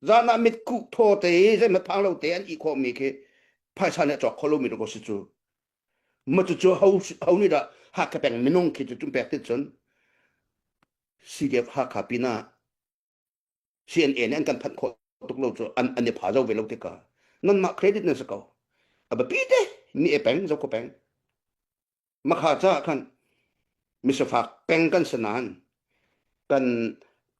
Zan ah mitkuh thaw te i zeihmanh phang lo te an ih khawhmi khi phaisa nih a cawk kho lomi dawkaw si cu. Ma cucu ho, ho nih dah Hakha peng minung khi cu pek ti cun CDF Hakha pinah CNA nih an kan phanh khawh tuk lo cu an an i pha zo ve lo tikah nanmah credit nan si ko. A biapi te mi e peng zo ko peng. Makha caah khan misifak peng kan si nain kan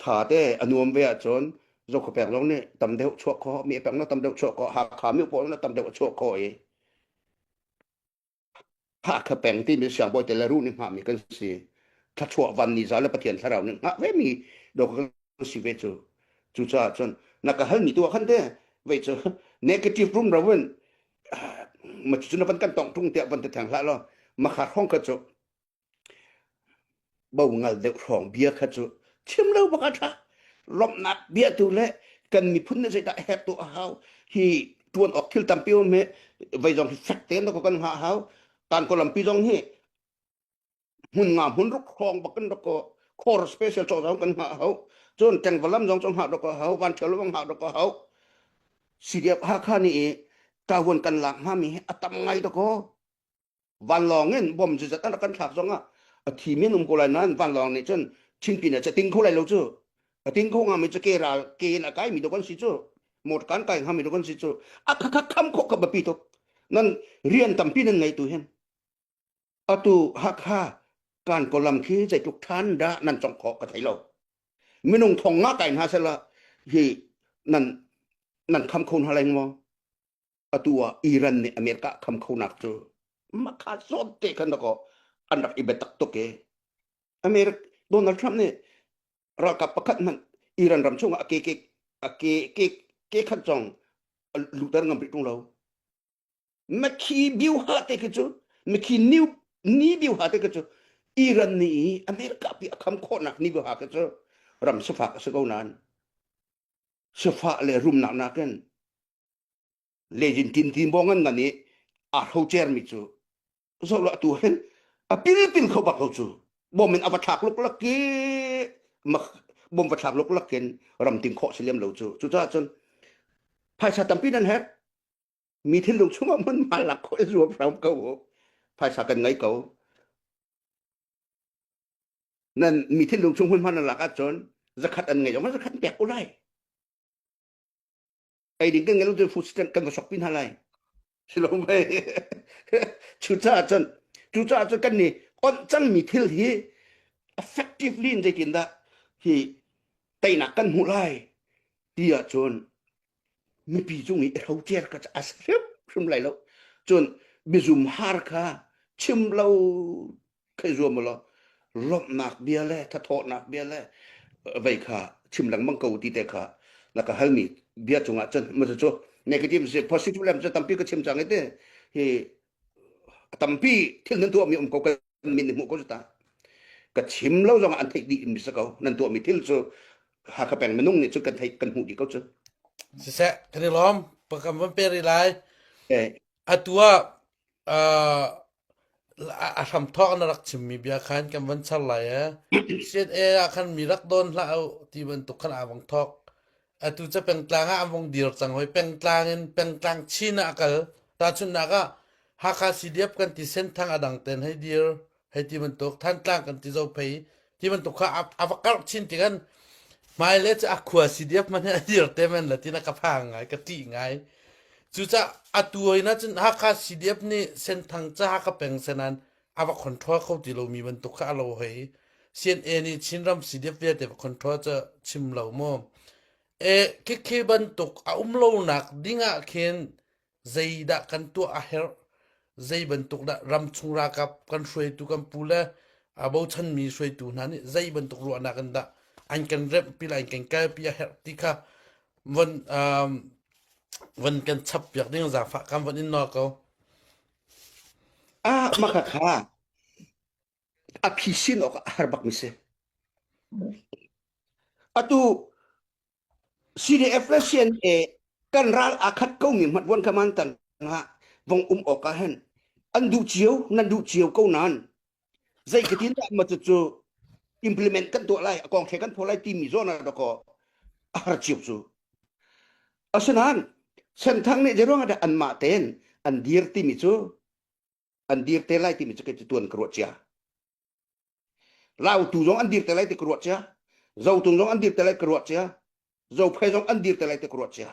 tha te a nuam ve ahcun Zokhua peng zong nih tam deuh chuah khawh, mi peng tam deuh chuah khawh, Hakha mi pawl tam deuh chuah khawh i Hakha peng timi siangbawi te le ruh nih hngahmi kan si. Thluachuah van ni za le Pathian thlarau nih hngah ve mi dawh kan si ve cu. Cucaah cun na ka halmi tu ah khan te vei cu negative rum ro in ma cu na van kan tong tung tiah van ti theng hlah law makha hrawng kha cu bo ngal deuh hrawng bia kha cu chim lo bak a tha lawmhnak bia tu le kan miphun nih zeidah herh tu a hau hi tuan awk thil tampi um hi vei zong hi fek tein kan hngah hau kan ko lampi zong hi hmun nga hmun ruk hrawng bak kan rak khor special chaw zong kan hngah hau cun tengvalam zong cu hngah rak hau van ṭhial zong hngah rak hau CDF Hakha nih i tawon kan lak hnga mi hi a tam ngai dakaw vanlawng in bom zizat an rak kan thlak zong ah a thi mi an um ko lai nain vanlawng nih cun Chinpin ah ting kho lai lo cu a ting kho nga mi cu ke ral ke in a kai mi do kan si cu motor kan kai hnga mi do kan si cu a kha kha kham khawh ka biapi tuk nan rian tampi nan ngei tu hin Atu Hakha kan kawlam khi zeitluk ṭhan dah nan congh khawh ka thei lo. Minung thong nga kai hna sehla hi nan nan kham kho hna lai maw? Atu ah Iran nih America kham kho nak cu makha zawn te khan dakaw an rak i biatak tuk i America Donald Trump nih ralkap pakhat hmanh Iran ram chungah a ke ke a ke ke ke khat zong luter ngam rih ṭung lo. Makhi biuha te khi cu makhi new ni biuha te khi cu Iran nih America pi a kham khawhnak ni biuha khi cu ram sifak a si ko nain sifah le rumnak nakin lejin tin tin bo ngan ngan i aa hrocer mi cu zoh lo atu hin a pil pil kho bak lo cu bom in a va thlak luklak ki bom va thlak luklak in ram ting khawh si lem lo cu cucaah cun phaisa tampi nan herh Mi thinlung chungah hmunhma lak khawh i zuam hram ko u. Phaisa kan ngei ko. Nan mi thinlung chung hmunhma nan lak ahcun zakhat an ngei zong zakhat an pek ko lai. Ei ding kan ngei lo cun food stamp kan va sok pi hna lai. Si lo mei. Cucaah cun cucaah cun kan nih onh cangmi thil hi effectively in zeitindah hi teinak kan hmuh lai ti ahcun mipi cung i hrocer kha a si hrimhrim lai lo cun biazum har kha chim lo khai zuam law lawmhnak bia le thathawhnak bia le vei kha chim lengmang ko ti te kha na ka halmi bia cungah cun ma cu negative si positive lam cu tampi ka chim cang i te hi tampi thil nan tuahmi um ko kan min hmuh ko cu ta ka chim lo zong ah an theih dih mi si ko nan tuahmi thil cu Hakha peng minung nih cun kan theih kan hmuh dih ko cu. Siseh, kan i lawm. Pakam van pe rih lai. Eh. Atu ah uh, a hram thawk na rak chimmi bia khan kan van char lai eh. CNA ah khan mi rak don hlah u ti bantuk khan aa vong thawk. Atu ca pengtlang ah an vong dir cang hoi. Pengtlang in pengtlang chin ah a kal. Tahchunhnak ah Hakha CDF kan ti Senthang a dang ten hei dir. Hei ti bantuk Thantlang kan ti Zophei ti bantuk kha a va karh chin ti kan hmailei cu a khua CDF hmanh hi a dir te men la tina ka phang ngai ka ṭih ngai cucaah atu hoi na cun Hakha CDF nih Senthang ca Hakha peng senan a va control kho ti lomi bantuk kha a lo hoi CNA nih Chinram CDF vialte va control cu chim lo mu e khikhi bantuk a um lonak ding ah khin zeidah kan tuah a herh zei bantuk dah ramchung ralkap kan hruaitu kan pu le a bochanmi hruaitu hna nih zei bantuk ruahnak in dah an kan remhpi le an kan kalpi a herh ti kha von um, von kan chap piak ding zaangfah kan von in nawl ko Ah, maka kha a phi sin awk a har bak mi si. Atu CDF le CNA kan ral aa khat ko mi hmanh vuan kha man tan ah vong um awk ah hin an duh cio nan duh cio ko nain zei ka tin dah ma cu implement kan tuah lai a kong the kan pho lai timi zawn ah dakaw a har cio cu. Asinain Senthang nih zeiruang ah dah anmah tein an dir timi cu an dir te lai timi cu kei cu tuan ka ruah cia. Lautu zong an dir te lai ti ka ruah cia. Zotung zong an dir te lai ka ruah cia. Zophei zong an dir te lai ti ka ruah cia.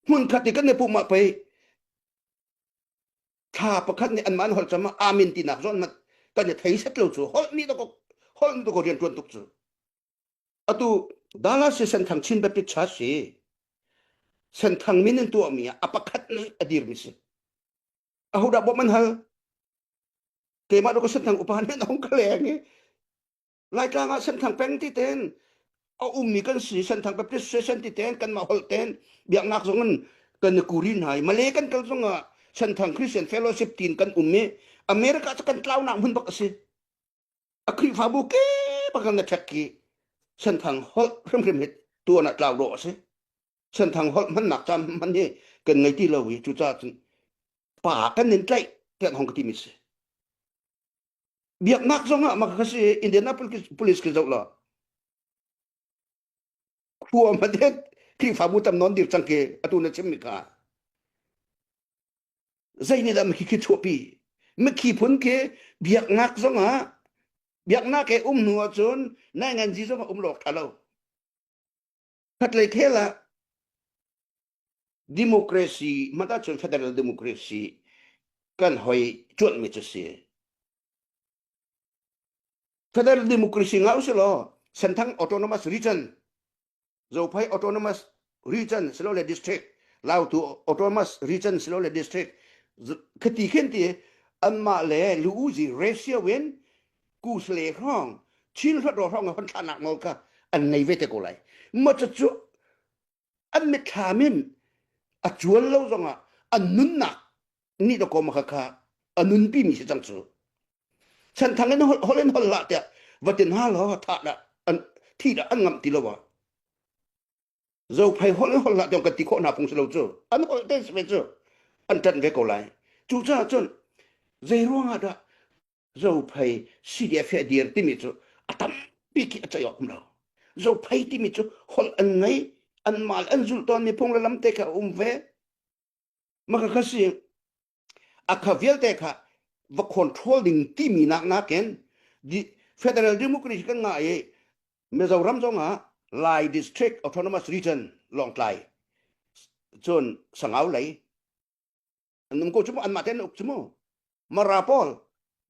Hmunkhat i kan i pumh ah pei thla pakhat nih anmah an holh cam ah amen tinak zawn hmanh kan i thei set lo cu holh nih dawkaw holh nih dawkaw rian ṭuan tuk cu. Atu Dallas hi Senthang Chin Baptist Church hi Senthang min in tuahmi ah a pakhat nih a dirmi si. Ahodah bawmh an hal? Keimah dawkaw Senthang upa nih an hung ka leng i Laitlang ah Senthang peng ti ten a ummi kan si Senthang Baptist Session ti ten kanmah holh ten biaknak zong in kan i kuri hna i Malay kan kal zong ah Senthang Christian Fellowship tin kan um i America cu kan tlaunak hmun bak a si. A Khrihfabu ke bak na check ki Senthang holh hrimhrim hi tuan ah tlau dawh a si. Senthang holh hmannak caan hman hi kan ngei ti lo i cucaah cun pa kan nin tlaih tiah hong ka timi si. Biaknak zong ah maka si Indianapolis police khi zoh law khua hmanh Khrihfabu tam nawn dir cang khi atu na chimmi kha zei nih dah mikhi khi chuahpi mikhi phun khi biaknak zong ah biaknak he um hnu ahcun nainganzi zong ah um lawk ṭha lo khatlei khel ah democracy hmanh ahcun federal democracy kan hoi cuanhmi cu si. Federal democracy ngah usih law Senthang Autonomous Region, Zophei Autonomous Region silole district, Lautu Autonomous Region silole district, khati khin ti anmah le lu-uzi ratio in kusle hrawng Chin hlat hrawng hon thlahnak nawl kha an ngei ve te ko lai. Ma cu an mitthlam in a cual lo zongah an nunnak nih dakaw ma kha a nunpi mi si cang cu chanthang in hol in hol hlah tiah va tin ha law thah dah an thi dah an ngamh ti lo ah zophei hol in hol hlah tiang kan ti khawh hna phung si lo cu an hol te si ve cu an ṭanh ve ko lai cu caah cun zei ruangah dah Zophei CDF he a dir timi cu a tampi khi a ceih awk um lo. Zophei timi cu holh an ngei, an mal an zulh tawnmi phung le lam te kha a um ve. Maka kha si a kha vialte kha va control ding timi nak nakin Federal Democracy kan ngah i Mizoram zong ah Lai District Autonomous Region Lawngtlai cun Sangau lei an um ko cu mu anmah tein an uk cu mu Mara pawl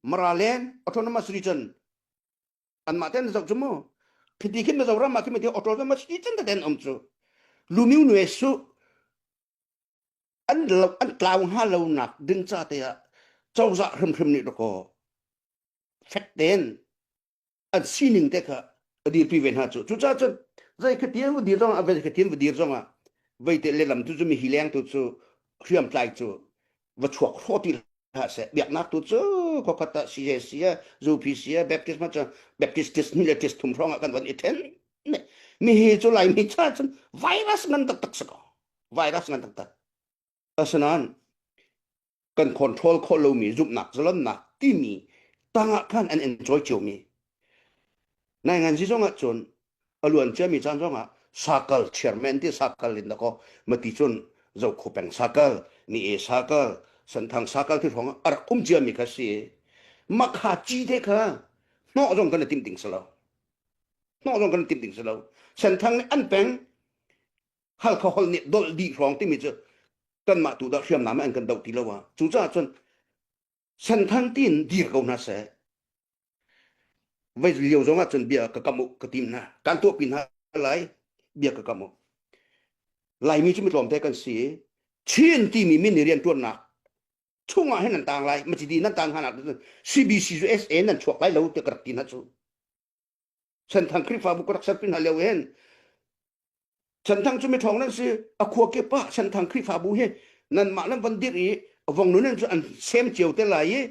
Mara Land Autonomous Region anmah tein zoh cu mu khiti khin Mizoram ah khi Autonomous Region tete an um cu Lumiu nue su an lo an tlau hnga lo nak ding ca te ah cozah hrimhrim nih dakaw fek tein an sining te kha a dirpi ve hna cu cucaah cun zei kha tian va dir zong ah zei kha tian va dir zong ah vei te lehlam tu cu mi hi leng tu cu hriamtlai cu va chuak hraw ti hlah seh biaknak tu cu khokhat ah CJC ah UPC ah Baptist ma cu Baptist tis ni le tis thum hrawng ah kan van i then mi hi cu laimi cha cun virus ngan taktak si ko virus ngan taktak asinain kan control khawh lomi zumhnak zalonnak timi tangah khan an enjoy ciomi nainganzi zongah cun a luan ciami caan zongah sakal chairman ti sakal in dakaw mati cun zokho peng sakal ni e sakal santhang sakal thi hrawng a rak um ciami kha si makha ci te kha hnawh zong kan i timh ding si lo hnawh zong kan i timh ding si lo senthang nih an peng Halkha holh nih dolh dih hrawng timi cu kanmah tu dah hriamnam an kan doh ti lo ah cucaah cun senthang tiin dir ko hna seh vai lio zong ah cun bia ka kam u ka tim hna kan tuahpi hna lai bia ka kam u Laimi cu mi tlawmte kan si Chin timi min i rianṭuannak chungah hin nan tang lai macidi nan tang hna nak CBC cu SA nan chuak lai lo ti ka rak ti hna cu Senthang Khrihfabu ka rak serpi hna lio hin Senthang cu miṭhawng nan si a khua kip ah Senthang Khrihfabu hi nanmah nan van dirh i vong nun cu an sem cio te lai i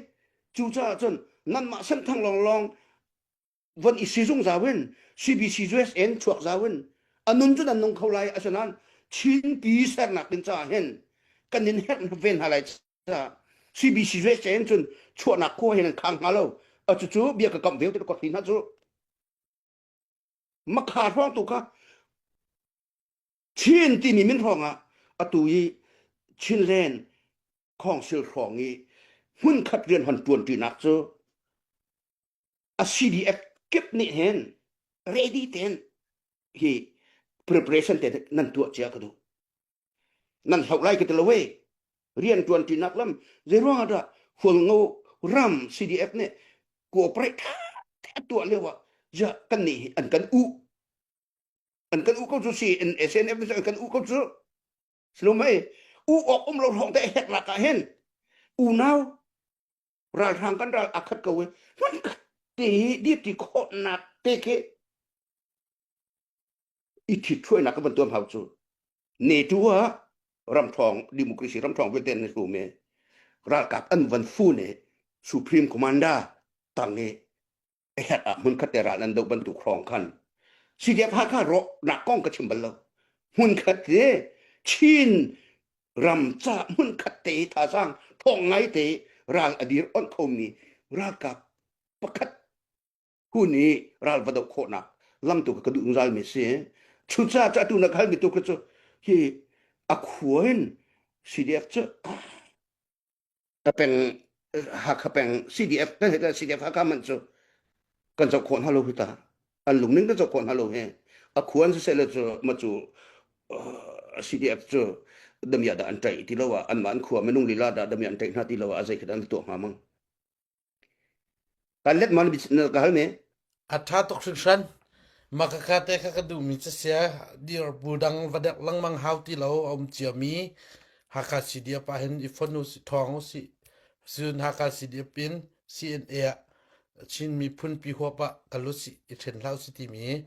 cucaah cun nanmah Senthang lawnglawng von i si zungzal in CBC USN chuak zau in a nun cu nan nung kho lai asinain Chinpi sernak ding caah hin kan in herh ve hna lai caah CBC USN cun chuahnak khua hin an khang hnga lo a cucu bia ka kamh ve te ka hna cu makha hrawng tu kha. Chin timi min hrawng ah atu i Chinland Council hrawng i hmunkhat rian hon ṭuanṭinak cu a CDF kip nih hin ready ten hi preparation te nan tuah cia ka duh. Nan hloh lai ka ti lo e. Rian ṭuanṭinak lam zeiruang ah dah Hualngo ram CDF nih cooperate ṭha te a tuah lio ah ziah kan nih hi an kan uh an kan uh ko cu si SNF nih an kan uh ko cu Silomei u awk um lo hrawng te hek lak ah hin unau ralhrang kan ral akhat ko e hman khat te hi dir ti khawhnak te khi i thit hruainak ka van tuam hau cu NATO ah ramthawng democracy ramthawng vialte an hlum i ralkap an van fu ne supreme commander tang i herh ah hmunkhat te ral an doh bantuk hrawng khan CDF Hakha rawhnak kong ka chim bal lo hmunkhat te Chin ram ca hmunkhat te thazaang thawng ngai te ral a dir on khomi ralkap pakhat hun i ral va doh khawhnak lam tu ka duh zungzal mi si chuca cu atu na hal mi tu kha cu hi a khua in CDF cu ka peng Hakha peng CDF kan hei CDF Hakha man cu kan zoh khawh hna lo hi ta an lungning kan zoh khawh hna lo hi a khuan siseh le cu ma cu CDF cu damia dah an ṭaih ti lo ah anmah an khua minung lila dah damia an ṭaih hna ti lo ah a zei khi dah an tuah hnga mang Kan let ma na ka hal me? A ṭha tuk hringhran. Mah khakha te kha ka duhmi cu sia dir bu dang va dek lengmang hau ti lo a um ciami Hakha CDF ah hin i fon usih ṭhawng usih. Cun Hakha CDF in CNA ah Chin miphun pi huap ah kal usih i ṭhen hlah usih timi.